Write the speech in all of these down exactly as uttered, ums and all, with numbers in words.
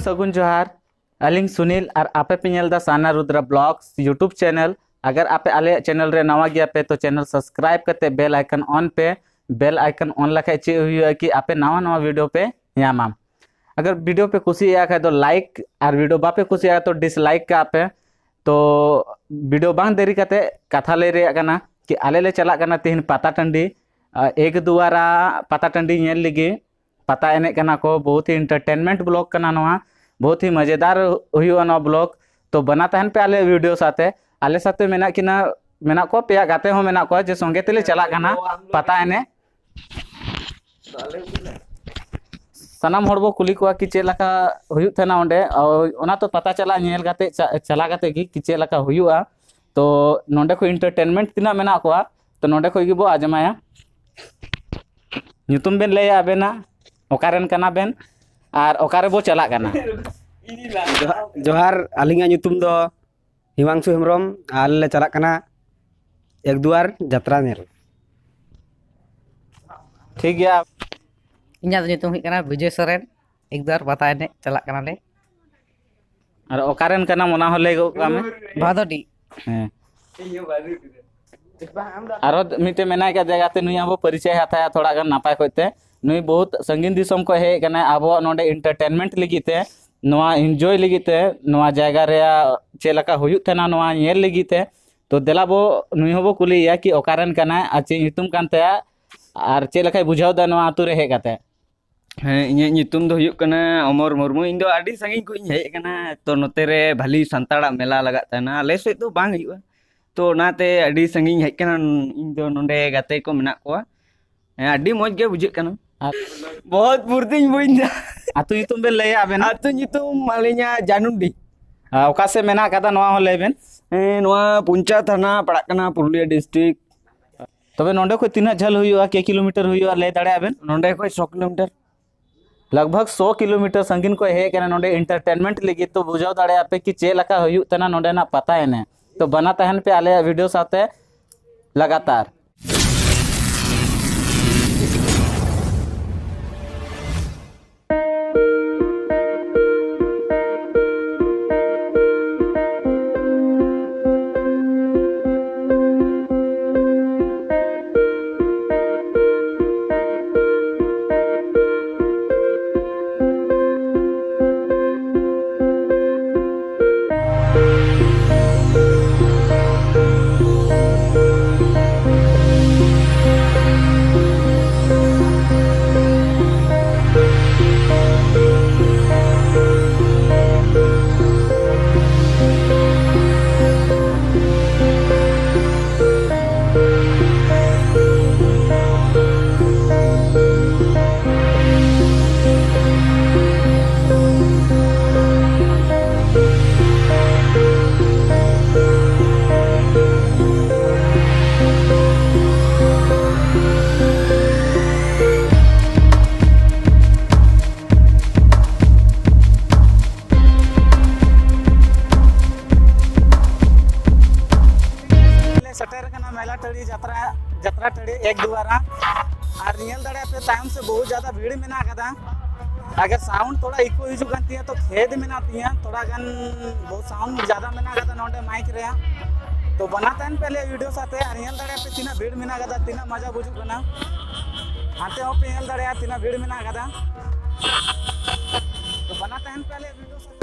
ᱥᱟᱹᱜᱩᱱ ᱡᱚᱦᱟᱨ᱾ ᱟᱹᱞᱤᱧ ᱥᱩᱱᱤᱞ ᱟᱨ ᱟᱯᱮ ᱯᱮ ᱧᱮᱞ ᱮᱫᱟ ᱥᱟᱱᱟ ᱨᱩᱫᱽᱨᱟ ᱵᱞᱚᱜᱥ YouTube ᱪᱮᱱᱮᱞ᱾ ᱟᱜᱟᱨ ᱟᱯᱮ ᱟᱞᱮᱭᱟᱜ ᱪᱮᱱᱮᱞ ᱨᱮ ᱱᱟᱣᱟ ᱜᱮᱭᱟ ᱯᱮ ᱛᱚ ᱪᱮᱱᱮᱞ ᱥᱟᱵᱥᱠᱨᱟᱭᱤᱵ ᱠᱟᱛᱮ ᱵᱮᱞ ᱟᱭᱠᱚᱱ ᱚᱱ ᱯᱮ᱾ ᱵᱮᱞ ᱟᱭᱠᱚᱱ ᱚᱱ ᱞᱮᱠᱷᱟᱡ ᱪᱮᱫ ᱦᱩᱭᱩᱜᱼᱟ ᱠᱤ ᱟᱯᱮ ᱱᱟᱣᱟ ᱱᱟᱣᱟ ᱵᱷᱤᱰᱤᱭᱳ ᱯᱮ ᱧᱟᱢᱟ᱾ ᱟᱜᱟᱨ ᱵᱷᱤᱰᱤᱭᱳ ᱯᱮ ᱠᱩᱥᱤᱭᱟᱜ ᱠᱷᱟᱡ ᱫᱚ ᱞᱟᱭᱤᱠ ᱟᱨ ᱵᱷᱤᱰᱤᱭᱳ ᱵᱟᱯᱮ ᱠᱩᱥᱤᱭᱟᱜᱼᱟ ᱛᱚ ᱰᱤᱥᱞᱟᱭᱤᱠ ᱠᱟᱜ ᱯᱮ᱾ ᱛᱚ ᱵᱷᱤᱰᱤᱭᱳ ᱵᱟᱝ ᱫᱮᱨᱤ ᱠᱟᱛᱮ ᱠᱟᱛᱷᱟ ᱞᱟᱹᱭ ᱨᱮᱭᱟᱜ ᱠᱟᱱᱟ ᱠᱤ ᱟᱞᱮ ᱞᱮ ᱪᱟᱞᱟᱜ ᱠᱟᱱᱟ ᱛᱤᱦᱤᱧ ᱯᱟᱛᱟ ᱴᱟᱺᱰᱤ, ᱟ, ᱮᱠ ᱫᱩᱣᱟᱨᱟ ᱯᱟᱛᱟ ᱴᱟᱺᱰᱤ ᱧᱮᱞ ᱞᱟᱹᱜᱤᱫ᱾ ᱯᱟᱛᱟ ᱮᱱᱮᱡ ᱠᱟᱱᱟ ᱠᱚ, ᱵᱚᱦᱩᱛ ᱦᱤ ᱮᱱᱴᱟᱨᱴᱮᱱᱢᱮᱱᱴ ᱵᱞᱚᱜ ᱠᱟᱱᱟ ᱱᱚᱣᱟ, ᱵᱚᱦᱩᱛ ᱦᱤ ᱢᱟᱡᱮᱫᱟᱨ ᱦᱩᱭᱩᱜᱼᱟ ᱱᱚᱣᱟ ᱵᱞᱚᱜ᱾ ᱛᱚ ᱵᱟᱱᱟ ᱛᱟᱦᱮᱱ ᱯᱮ ᱟᱞᱮ ᱵᱷᱤᱰᱤᱭᱳ ᱥᱟᱛᱮ᱾ ᱟᱞᱮ ᱥᱟᱛᱮ ᱢᱮᱱᱟᱜ ᱠᱤᱱᱟ, ᱢᱮᱱᱟᱜ ᱠᱚᱣᱟ ᱯᱮᱭᱟ ᱜᱟᱛᱮ ᱦᱚᱸ ᱢᱮᱱᱟᱜ ᱠᱚᱣᱟ ᱡᱮ ᱥᱚᱸᱜᱮ ᱛᱮᱞᱮ ᱪᱟᱞᱟᱜ ᱠᱟᱱᱟ ᱯᱟᱛᱟ ᱮᱱᱮᱡ᱾ ᱥᱟᱱᱟᱢ ᱦᱚᱲ ᱵᱚ ᱠᱩᱞᱤ ᱠᱚᱣᱟ ᱠᱤ ᱪᱮᱫ ᱞᱮᱠᱟ ᱦᱩᱭᱩᱜ ᱛᱟᱦᱮᱱᱟ ᱚᱸᱰᱮ, ᱚᱱᱟ ᱛᱚ ᱯᱟᱛᱟ ᱪᱟᱞᱟᱜ ᱧᱮᱞ ᱠᱟᱛᱮ ᱪᱟ-, ᱪᱟᱞᱟᱣ ᱠᱟᱛᱮ ᱜᱮ ᱠᱤ ᱪᱮᱫ ᱞᱮᱠᱟ ᱦᱩᱭᱩᱜᱼᱟ᱾ ᱛᱚ ᱱᱚᱸᱰᱮ ᱠᱷᱚᱡ ᱮᱱᱴᱟᱨᱴᱮᱱᱢᱮᱱᱴ ᱛᱤᱱᱟᱹᱜ ᱢᱮᱱᱟᱜ ᱠᱚᱣᱟ ᱛᱚ ᱱᱚᱸᱰᱮ ᱠᱷᱚᱡ ᱜᱮᱵᱚ ᱟᱡᱚᱢᱟᱭᱟ᱾ ᱧᱩᱛᱩᱢ ᱵᱮᱱ ᱞᱟᱹᱭᱟ ᱟᱵᱮᱱᱟᱜ, ᱚᱠᱟ ᱨᱮᱱ ᱠᱟᱱᱟ ᱵᱮᱱ ᱟᱨ ᱚᱠᱟ ᱨᱮᱵᱚ ᱪᱟᱞᱟᱜ ᱠᱟᱱᱟ? ᱡᱚᱦᱟᱨ, ᱡᱚᱦᱟᱨ, ᱟᱹᱞᱤᱧᱟᱜ ᱧᱩᱛᱩᱢ ᱫᱚ ᱦᱤᱢᱟᱝᱥᱩ ᱦᱮᱢᱵᱨᱚᱢ᱾ ᱟᱞᱮ ᱞᱮ ᱪᱟᱞᱟᱜ ᱠᱟᱱᱟ ᱮᱠ ᱫᱩᱣᱟᱨ ᱡᱟᱛᱨᱟ ᱧᱮᱞ᱾ ᱴᱷᱤᱠ ᱜᱮᱭᱟ᱾ ᱤᱧᱟᱹᱜ ᱫᱚ ᱧᱩᱛᱩᱢ ᱦᱩᱭᱩᱜ ᱠᱟᱱᱟ ᱵᱤᱡᱚᱭ ᱥᱚᱨᱮᱱ᱾ ᱮᱠ ᱫᱩᱣᱟᱨ ᱯᱟᱛᱟ ᱮᱱᱮᱡ ᱪᱟᱞᱟᱜ ᱠᱟᱱᱟᱞᱮ᱾ ᱟᱨ ᱚᱠᱟ ᱨᱮᱱ ᱠᱟᱱᱟᱢ ᱚᱱᱟ ᱦᱚᱸ ᱞᱟᱹᱭ ᱜᱚᱫ ᱠᱟᱜ ᱢᱮ᱾ ᱵᱷᱟᱫᱚᱰᱤ᱾ ᱦᱮᱸ᱾ ᱟᱨᱚ ᱢᱤᱫᱴᱮᱱ ᱢᱮᱱᱟᱭ ᱠᱟᱫᱮᱭᱟ ᱜᱟᱛᱮ, ᱱᱩᱭ ᱟᱵᱚ ᱯᱚᱨᱤᱪᱚᱭ ᱦᱟᱛᱟᱭᱟ ᱛᱷᱚᱲᱟ ᱜᱟᱱ ᱱᱟᱯᱟᱭ ᱠᱚᱡ ᱛᱮ᱾ ᱱᱩᱭ ᱵᱚᱦᱩᱛ ᱥᱟᱺᱜᱤᱧ ᱫᱤᱥᱚᱢ ᱠᱷᱚᱱ ᱦᱮᱡ ᱠᱟᱱᱟᱭ ᱟᱵᱚᱣᱟᱜ ᱱᱚᱰᱮ ᱮᱱᱴᱟᱨᱴᱮᱱᱢᱮᱱᱴ ᱞᱟᱹᱜᱤᱫ ᱛᱮ, ᱱᱚᱣᱟ ᱮᱱᱡᱚᱭ ᱞᱟᱹᱜᱤᱫ ᱛᱮ, ᱱᱚᱣᱟ ᱡᱟᱭᱜᱟ ᱨᱮᱭᱟᱜ ᱪᱮᱫ ᱞᱮᱠᱟ ᱦᱩᱭᱩᱜ ᱛᱟᱦᱮᱱᱟ ᱱᱚᱣᱟ ᱧᱮᱞ ᱞᱟᱹᱜᱤᱫ ᱛᱮ᱾ ᱛᱚ ᱫᱮᱞᱟ ᱵᱚ ᱱᱩᱭ ᱦᱚᱸᱵᱚ ᱠᱩᱞᱤᱭᱮᱭᱟ ᱠᱤ ᱚᱠᱟ ᱨᱮᱱ ᱠᱟᱱᱟᱭ ᱟᱨ ᱪᱮᱫ ᱧᱩᱛᱩᱢ ᱠᱟᱱ ᱛᱟᱭᱟ ᱟᱨ ᱪᱮᱫ ᱞᱮᱠᱟᱭ ᱵᱩᱡᱷᱟᱹᱣ ᱫᱟ ᱱᱚᱣᱟ ᱟᱹᱛᱩ ᱨᱮ ᱦᱮᱡ ᱠᱟᱛᱮ᱾ ᱦᱮᱸ, ᱤᱧᱟᱹᱜ ᱧᱩᱛᱩᱢ ᱫᱚ ᱦᱩᱭᱩᱜ ᱠᱟᱱᱟ ᱚᱢᱚᱨ ᱢᱩᱨᱢᱩ᱾ ᱤᱧ ᱫᱚ ᱟᱹᱰᱤ ᱥᱟᱺᱜᱤᱧ ᱠᱷᱚᱱ ᱤᱧ ᱦᱮᱡ ᱟᱠᱟᱱᱟ᱾ ᱛᱚ ᱱᱚᱛᱮ ᱨᱮ ᱵᱷᱟᱞᱤ ᱥᱟᱱᱛᱟᱲᱟᱜ ᱢᱮᱞᱟ ᱞᱟᱜᱟᱜ ᱛᱟᱦᱮᱱᱟ, ᱟᱞᱮ ᱥᱮᱫ ᱫᱚ ᱵᱟᱝ ᱦᱩᱭᱩᱜᱼᱟ᱾ ᱛᱚ ᱚᱱᱟᱛᱮ ᱟᱹᱰᱤ ᱥᱟᱺᱜᱤᱧ ᱦᱮᱡ ᱠᱟᱱᱟ᱾ ᱤᱧ ᱫᱚ ᱱᱚᱰᱮ ᱜᱟᱛᱮ ᱠᱚ ᱢᱮᱱᱟᱜ ᱠᱚᱣᱟ᱾ ᱦᱮᱸ, ᱟᱹᱰᱤ ᱢᱚᱡᱽ ᱜᱮ ᱵᱩᱡᱷᱟᱹᱜ ᱠᱟᱱᱟ᱾ ᱟᱨ ᱵᱚᱦᱚᱛ ᱵᱩᱨᱫᱤᱧ ᱵᱩᱡᱽ ᱫᱟ᱾ ᱟᱹᱛᱩ ᱧᱩᱛᱩᱢ ᱵᱮᱱ ᱞᱟᱹᱭᱟ ᱟᱵᱮᱱ? ᱟᱹᱛᱩ ᱧᱩᱛᱩᱢ ᱟᱹᱞᱤᱧᱟᱜ ᱡᱟᱱᱩᱰᱤ᱾ ᱟᱨ ᱚᱠᱟ ᱥᱮᱫ ᱢᱮᱱᱟᱜ ᱟᱠᱟᱫᱟ ᱱᱚᱣᱟ ᱦᱚᱸ ᱞᱟᱹᱭ ᱵᱮᱱ? ᱦᱮᱸ, ᱱᱚᱣᱟ ᱯᱩᱧᱪᱟ ᱛᱷᱟᱱᱟ ᱯᱟᱲᱟᱜ ᱠᱟᱱᱟ, ᱯᱩᱨᱩᱞᱤᱭᱟᱹ ᱰᱤᱥᱴᱨᱤᱠᱴ᱾ ᱛᱚᱵᱮ ᱱᱚᱸᱰᱮ ᱠᱷᱚᱡ ᱛᱤᱱᱟᱹᱜ ᱡᱷᱟᱹᱞ ᱦᱩᱭᱩᱜᱼᱟ, ᱠᱮ ᱠᱤᱞᱳᱢᱤᱴᱟᱨ ᱦᱩᱭᱩᱜᱼᱟ, ᱞᱟᱹᱭ ᱫᱟᱲᱮᱭᱟᱜᱼᱟ ᱵᱮᱱ? ᱱᱚᱸᱰᱮ ᱠᱷᱚᱡ ᱥᱚ ᱠᱤᱞᱳᱢᱤᱴᱟᱨ᱾ ᱞᱟᱜᱽ ᱵᱷᱟᱜᱽ ᱥᱚ ᱠᱤᱞᱳᱢᱤᱴᱟᱨ ᱥᱟᱺᱜᱤᱧ ᱠᱷᱚᱡ ᱦᱮᱡ ᱠᱟᱱᱟ ᱱᱚᱸᱰᱮ ᱮᱱᱴᱟᱨᱴᱮᱱᱢᱮᱱᱴ ᱞᱟᱹᱜᱤᱫ, ᱛᱚ ᱵᱩᱡᱷᱟᱹᱣ ᱫᱟᱲᱮᱭᱟᱜᱼᱟ ᱯᱮ ᱠᱤ ᱪᱮᱫ ᱞᱮᱠᱟ ᱦᱩᱭᱩᱜ ᱛᱟᱦᱮᱱᱟ ᱱᱚᱸᱰᱮᱱᱟᱜ ᱯᱟᱛᱟ ᱮᱱᱮᱡ᱾ ᱛᱚ ᱵᱟᱱᱟ ᱛᱟᱦᱮᱱ ᱯᱮ ᱟᱞᱮᱭᱟᱜ ᱵᱷᱤᱰᱤᱭᱳ ᱥᱟᱶᱛᱮ ᱞᱟᱜᱟᱛᱟᱨ᱾ ᱴᱟᱺᱰᱤ ᱡᱟᱛᱨᱟ, ᱡᱟᱛᱨᱟ ᱴᱟᱺᱰᱤ ᱮᱠ ᱫᱩᱣᱟᱨᱟ᱾ ᱟᱨ ᱧᱮᱞ ᱫᱟᱲᱮᱭᱟᱜ ᱯᱮ ᱛᱟᱭᱚᱢ ᱥᱮ ᱵᱚᱦᱩᱛ ᱡᱟᱫᱟ ᱵᱷᱤᱲ ᱢᱮᱱᱟᱜ ᱟᱠᱟᱫᱟ᱾ ᱟᱜᱟᱨ sound ᱛᱷᱚᱲᱟ echo ᱦᱤᱡᱩᱜ ᱠᱟᱱ ᱛᱤᱧᱟᱹ ᱛᱚ ᱠᱷᱮᱫ ᱢᱮᱱᱟᱜ ᱛᱤᱧᱟᱹ, ᱛᱷᱚᱲᱟ ᱜᱟᱱ ᱵᱚᱦᱩᱛ sound ᱡᱟᱫᱟ ᱢᱮᱱᱟᱜ ᱟᱠᱟᱫᱟ ᱱᱚᱰᱮ mic ᱨᱮᱭᱟᱜ᱾ ᱛᱚ ᱵᱟᱱᱟ ᱛᱟᱦᱮᱱ ᱯᱮ ᱟᱞᱮᱭᱟᱜ video ᱥᱟᱛᱮ ᱟᱨ ᱧᱮᱞ ᱫᱟᱲᱮᱭᱟᱜ ᱯᱮ ᱛᱤᱱᱟᱹᱜ ᱵᱷᱤᱲ ᱢᱮᱱᱟᱜ ᱟᱠᱟᱫᱟ, ᱛᱤᱱᱟᱹᱜ ᱢᱚᱡᱟ ᱵᱩᱡᱩᱜ ᱠᱟᱱᱟ᱾ ᱦᱟᱱᱛᱮ ᱦᱚᱸ ᱯᱮ ᱧᱮᱞ ᱫᱟᱲᱮᱭᱟᱜᱼᱟ ᱛᱤᱱᱟᱹᱜ ᱵᱷᱤᱲ ᱢᱮᱱᱟᱜ ᱟᱠᱟᱫᱟ᱾ ᱛᱚ ᱵᱟᱱᱟ ᱛᱟᱦᱮᱱ ᱯᱮ ᱟᱞᱮᱭᱟᱜ video ᱥᱟᱛᱮ᱾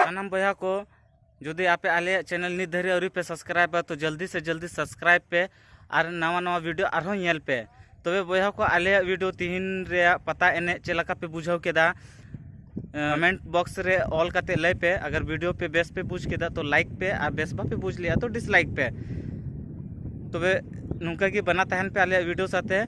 ᱥᱟᱱᱟᱢ ᱵᱚᱭᱦᱟ ᱠᱚ, ᱡᱩᱫᱤ ᱟᱯᱮ ᱟᱞᱮᱭᱟᱜ ᱪᱮᱱᱮᱞ ᱱᱤᱛ ᱫᱷᱟᱹᱨᱤᱡ ᱟᱹᱣᱨᱤ ᱯᱮ ᱥᱟᱵᱥᱠᱨᱟᱭᱤᱵᱟ, ᱛᱚ ᱡᱚᱞᱫᱤ ᱥᱮ ᱡᱚᱞᱫᱤ ᱥᱟᱵᱥᱠᱨᱟᱭᱤᱵ ᱯᱮ ᱟᱨ ᱱᱟᱣᱟ ᱱᱟᱣᱟ ᱵᱷᱤᱰᱤᱭᱳ ᱟᱨᱦᱚᱸ ᱧᱮᱞ ᱯᱮ᱾ ᱛᱚᱵᱮ ᱵᱚᱭᱦᱟ ᱠᱚ, ᱟᱞᱮᱭᱟᱜ ᱵᱷᱤᱰᱤᱭᱳ ᱛᱤᱦᱤᱧ ᱨᱮᱭᱟᱜ ᱯᱟᱛᱟ ᱮᱱᱮᱡ ᱪᱮᱫ ᱞᱮᱠᱟ ᱯᱮ ᱵᱩᱡᱷᱟᱹᱣ ᱠᱮᱫᱟ? ᱠᱚᱢᱮᱱᱴ ᱵᱚᱠᱥ ᱨᱮ ᱚᱞ ᱠᱟᱛᱮ ᱞᱟᱹᱭ ᱯᱮ᱾ ᱟᱜᱟᱨ ᱵᱷᱤᱰᱤᱭᱳ ᱯᱮ ᱵᱮᱥ ᱯᱮ ᱵᱩᱡᱽ ᱠᱮᱫᱟ ᱛᱚ ᱞᱟᱭᱤᱠ ᱯᱮ, ᱟᱨ ᱵᱮᱥ ᱵᱟᱯᱮ ᱵᱩᱡᱽ ᱞᱮᱜᱼᱟ ᱛᱚ ᱰᱤᱥᱞᱟᱭᱤᱠ ᱯᱮ᱾ ᱛᱚᱵᱮ ᱱᱚᱝᱠᱟ ᱜᱮ ᱵᱟᱱᱟ ᱛᱟᱦᱮᱱ ᱯᱮ ᱟᱞᱮᱭᱟᱜ ᱵᱷᱤᱰᱤᱭᱳ ᱥᱟᱛᱮ᱾